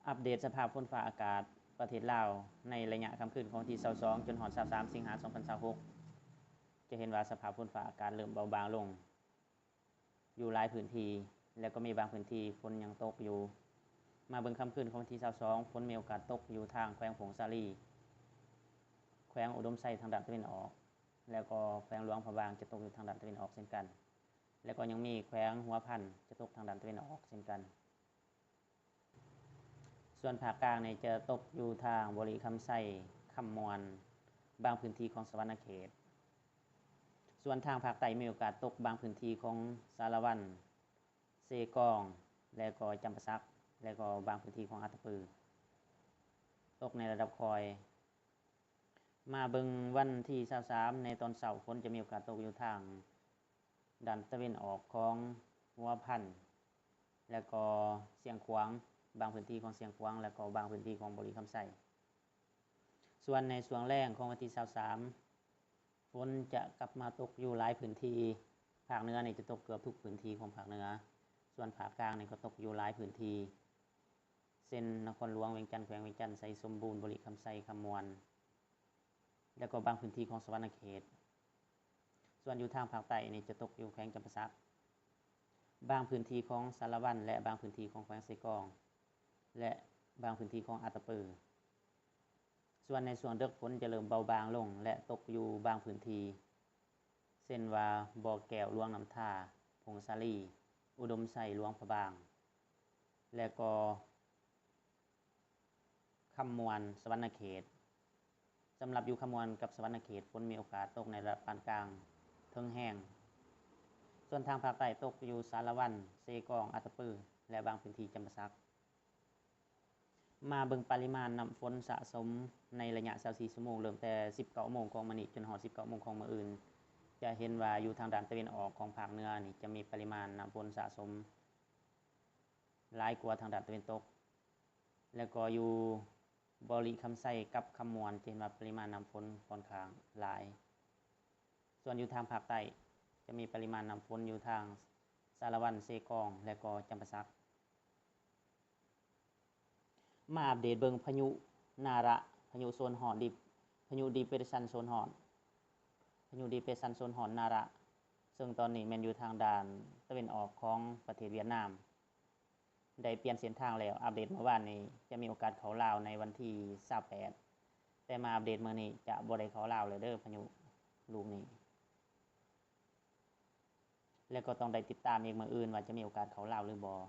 ອັບເດດສະພາບຝົນຟ້າອາກາດປະເທດລາວ ໃນໄລຍະຄ່ຳຄືນຂອງວັນທີຊາວສອງ ຈົນຮອດຊາວສາມ ສິງຫາ ສອງພັນຊາວຫົກ ຈະເຫັນວ່າສະພາບຝົນຟ້າອາກາດເລີ່ມເບົາບາງລົງຢູ່ຫຼາຍພື້ນທີ່ ແລະ ກໍມີບາງພື້ນທີ່ຝົນຍັງຕົກຢູ່. ມາເບິ່ງຄ່ຳຄືນຂອງວັນທີຊາວສອງ ຝົນມີໂອກາດຕົກຢູ່ທາງແຂວງຜົ້ງສາລີ, ແຂວງອຸດົມໄຊທາງດ້ານຕາເວັນອອກ ແລະ ກໍແຂວງຫຼວງພະບາງຈະຕົກຢູ່ທາງດ້ານຕາເວັນອອກເຊັ່ນກັນ ແລະ ກໍຍັງມີແຂວງຫົວພັນຈະຕົກທາງດ້ານຕາເວັນອອກເຊັ່ນກັນ. ສ່ວນພາກກາງນີ້ຈະຕົກຢູ່ທາງບໍລິຄຳໄຊ, ຄຳມ່ວນ, ບາງພື້ນທີ່ຂອງສະຫວັນນະເຂດ. ສ່ວນທາງພາກໃຕ້ມີໂອກາດຕົກບາງພື້ນທີ່ຂອງສາລະວັນ, ເຊກອງ ແລະ ກໍຈຳປາສັກ ແລະ ກໍບາງພື້ນທີ່ຂອງອັດຕະປື ຕົກໃນລະດັບຄ່ອຍ. ມາເບິ່ງວັນທີຊາວສາມ ໃນຕອນເຊົ້າ ຝົນຈະມີໂອກາດຕົກຢູ່ທາງດ້ານຕາເວັນອອກຂອງຫົວພັນ ແລະ ກໍຊຽງຂວາງ, ບາງພື້ນທີ່ຂອງຊຽງຂວາງ ແລະ ກໍບາງພື້ນທີ່ຂອງບໍລິຄຳໄຊ. ສ່ວນໃນຊ່ວງແລງຂອງວັນທີຊາວສາມ ຝົນຈະກັບມາຕົກຢູ່ຫຼາຍພື້ນທີ່. ພາກເໜືອນີ້ຈະຕົກເກືອບທຸກພື້ນທີ່ຂອງພາກເໜືອ, ສ່ວນພາກກາງນີ້ກໍຕົກຢູ່ຫຼາຍພື້ນທີ່ ເຊັ່ນ ນະຄອນຫຼວງວຽງຈັນ, ແຂວງວຽງຈັນ, ໄຊສົມບູນ, ບໍລິຄຳໄຊ, ຄຳມ່ວນ ແລະ ກໍບາງພື້ນທີ່ຂອງສະຫວັນນະເຂດ. ສ່ວນຢູ່ທາງພາກໃຕ້ນີ້ຈະຕົກຢູ່ແຂວງຈຳປາສັກ, ບາງພື້ນທີ່ຂອງສາລະວັນ ແລະ ບາງພື້ນທີ່ຂອງແຂວງເຊກອງ ແລະ ບາງພື້ນທີ່ຂອງອັດຕະປື. ສ່ວນໃນຊ່ວງເດິກ ຝົນຈະເລີ່ມເບົາບາງລົງ ແລະ ຕົກຢູ່ບາງພື້ນທີ່ ເຊັ່ນວ່າ ບໍ່ແກ້ວ, ຫຼວງນ້ຳທາ, ຜົ້ງສາລີ, ອຸດົມໄຊ, ຫຼວງພະບາງ ແລະ ກໍຄຳມ່ວນ, ສະຫວັນນະເຂດ. ສຳລັບຢູ່ຄຳມ່ວນກັບສະຫວັນນະເຂດ ຝົນມີໂອກາດຕົກໃນລະດັບປານກາງເຖິງແຮງ. ສ່ວນທາງພາກໃຕ້ຕົກຢູ່ສາລະວັນ, ເຊກອງ, ອັດຕະປື ແລະ ບາງພື້ນທີ່ຈຳປາສັກ. ມາເບິ່ງປະລິມານນ້ຳຝົນສະສົມໃນໄລຍະຊາວສີ່ຊົ່ວໂມງ ເລີ່ມແຕ່ສິບເກົ້າໂມງຂອງມື້ນີ້ ຈົນຮອດສິບເກົ້າໂມງຂອງມື້ອື່ນ. ຈະເຫັນວ່າຢູ່ທາງດ້ານຕາເວັນອອກຂອງພາກເໜືອນີ້ ຈະມີປະລິມານນ້ຳຝົນສະສົມຫຼາຍກວ່າທາງດ້ານຕາເວັນຕົກ ແລະ ກໍຢູ່ບໍລິຄຳໄຊກັບຄຳມ່ວນ ຈະເຫັນວ່າປະລິມານນ້ຳຝົນຂ້ອນຂ້າງຫຼາຍ. ສ່ວນຢູ່ທາງພາກໃຕ້ ຈະມີປະລິມານນ້ຳຝົນຢູ່ທາງສາລະວັນ, ເຊກອງ ແລະ ກໍຈຳປາສັກ. ມາອັບເດດເບິ່ງພາຍຸນາຣະ, ພາຍຸໂຊນຮ້ອນ, ພາຍຸດີເປຣສຊັນໂຊນຮ້ອນ, ພາຍຸດີເປຣສຊັນໂຊນຮ້ອນນາຣະ ເຊິ່ງຕອນນີ້ແມ່ນຢູ່ທາງດ້ານຕາເວັນອອກຂອງປະເທດຫວຽດນາມ ໄດ້ປ່ຽນເສັ້ນທາງແລ້ວ. ອັບເດດມື້ວານນີ້ ຈະມີໂອກາດເຂົ້າລາວໃນວັນທີຊາວແປດ ແຕ່ມາອັບເດດມື້ນີ້ ຈະບໍ່ໄດ້ເຂົ້າລາວແລ້ວເດີ ພາຍຸລູກນີ້. ແລະ ກໍຕ້ອງໄດ້ຕິດຕາມອີກມື້ອື່ນວ່າຈະມີໂອກາດເຂົ້າລາວຫຼືບໍ່.